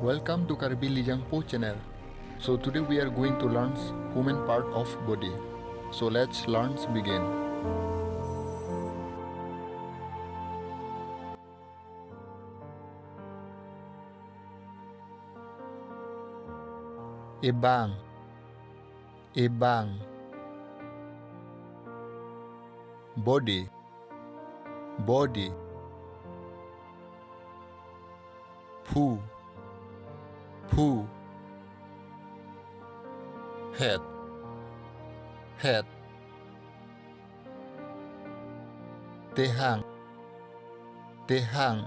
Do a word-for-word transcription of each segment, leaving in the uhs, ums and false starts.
Welcome to Karbi Lijangpo channel. So today we are going to learn human part of body. So let's learn begin. Ebang. Ebang. Body. Body. Phu. Phu. Head. Head. Tehang. Tehang.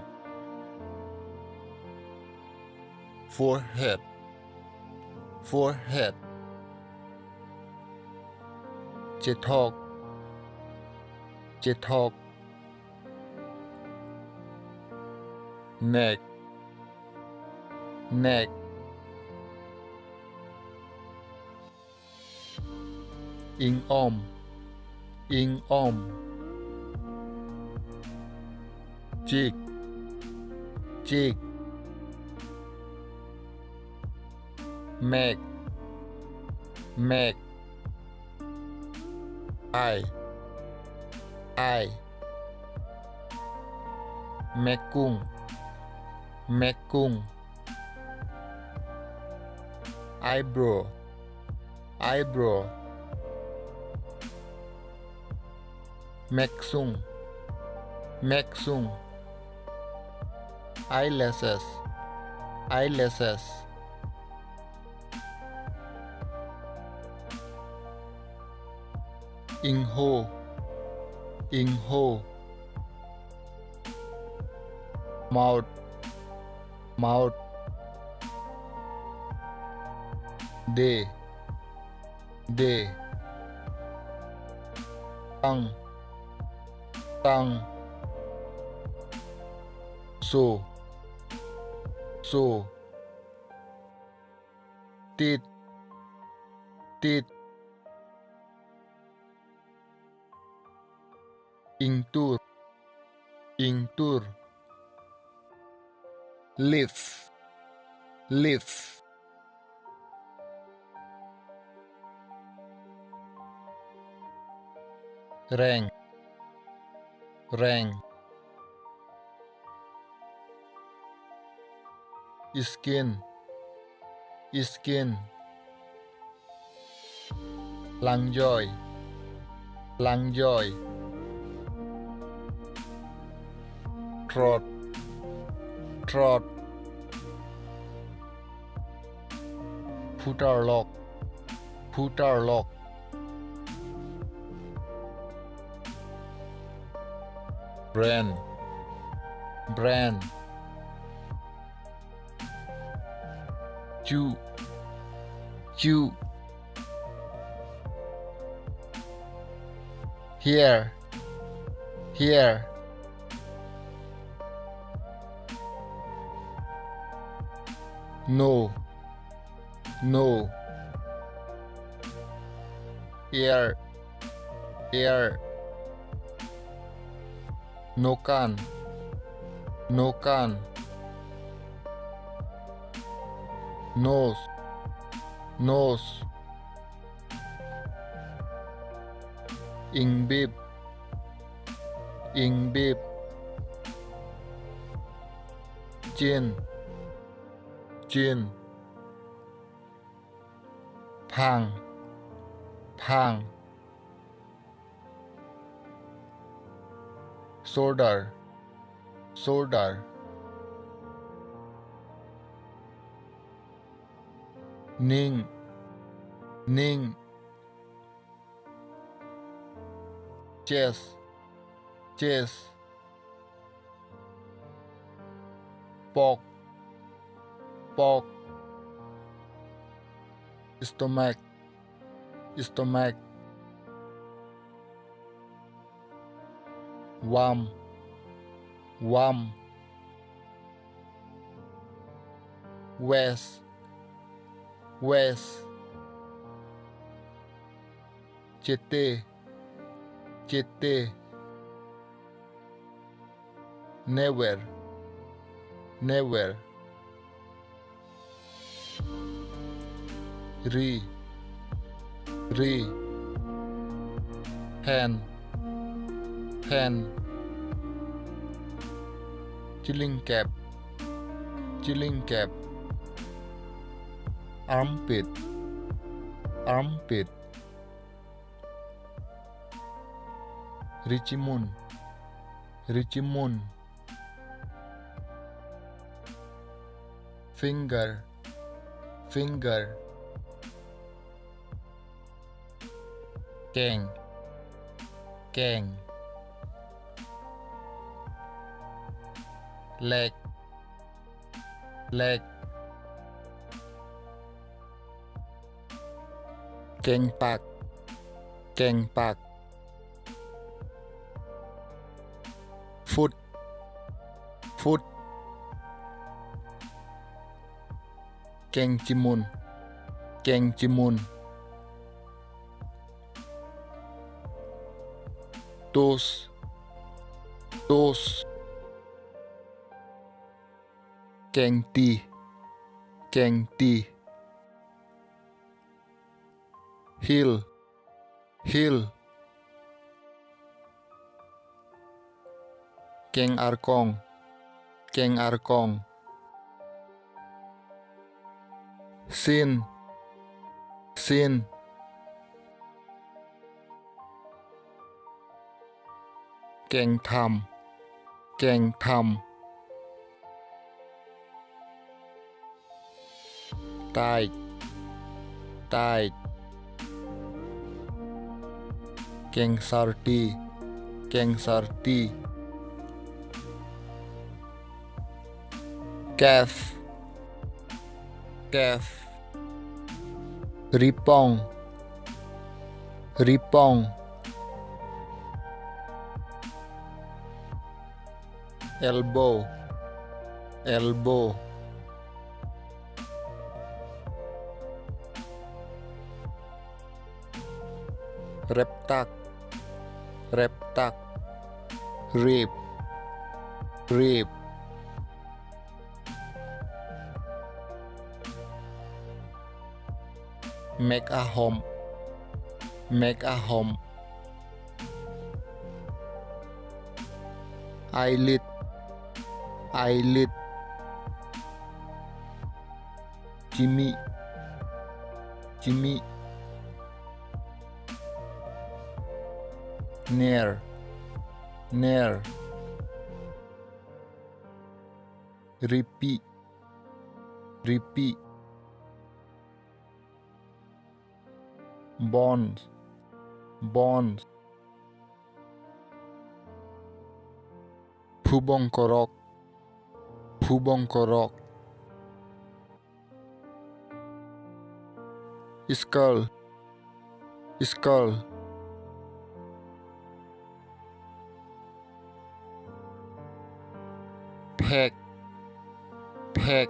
Forehead. Forehead. Chethok. Chethok. Neck. Neck. Ing'om. Ing'om. Chik. Chik. Mek. Mek. Eye. Eye. Mekung. Mekung. Eyebrow. Eyebrow. Meksung. Meksung. Eyelashes. Eyelashes. Ingho. Ingho. Mouth. Mouth. Deh. Deh. Tongue. Tongue. So. So. Teeth. Teeth. Ingtur. Ingtur. Lips. Lips. Reng. Reng. Skin. Skin. Langjoi. Langjoi. Throat. Throat. Phutarlok. Phutarlok. Brain. Brain. Chu. Chu. Hair. Hair. Nose. Nose. Ear. Ear. Nokan. Nokan. Nose. Nose. Ingbip. Ingbip. Chin. Chin. Phang. Phang. Shoulder. Shoulder. Ning. Ning. Chest. Chest. Pok. Pok. Stomach. Stomach. Wam. Wam. Waist. Waist. Chete. Chete. Navel. Navel. Ri. Ri. Phen. Phen. Chilingkep. Chilingkep. Armpit. Armpit. Richimun. Richimun. Finger. Finger. Keng. Keng. Leg. Leg. Kengpak. Kengpak. Foot. Foot. Kengchimun. Kengchimun. Toes. Toes. Kengti. Kengti. Heel. Heel. Keng-arkong. Keng-arkong. Shin. Shin. Kengtham. Kengtham. Tight. Tight. Kengsarti. Kengsarti. Calf. Calf. Ripong. Ripong. Elbow. Elbow. Reptak. Reptak. Rib. Rib. Mek ahom. Mek ahom. Eyelid. Eyelid. Chimi. Chimi. Nair. Nair. Ripi. Ripi. Bones. Bones. Phubongkorok. Phubongkorok. Skull. Skull. Phek. Phek.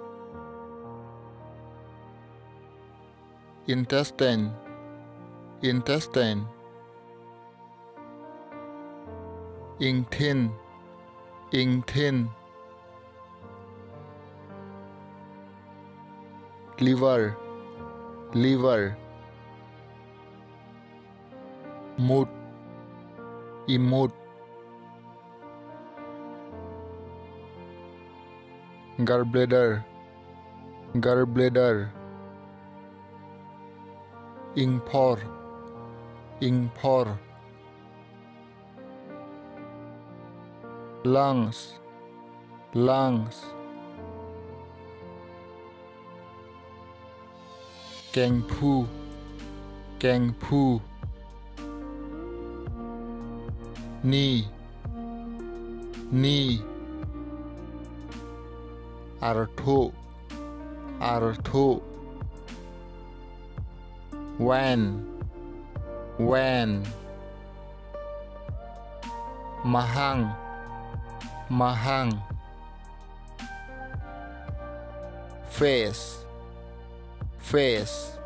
Intestine. Intestine. Ingthin. Ingthin. Liver. Liver. Mut. Imut. Gallbladder. Gallbladder. Ingphor. Ingphor. Lungs. Lungs. Kengphu. Kengphu. Knee. Knee. Artho. Artho. Vein. Vein. Mahang. Mahang. Face. Face.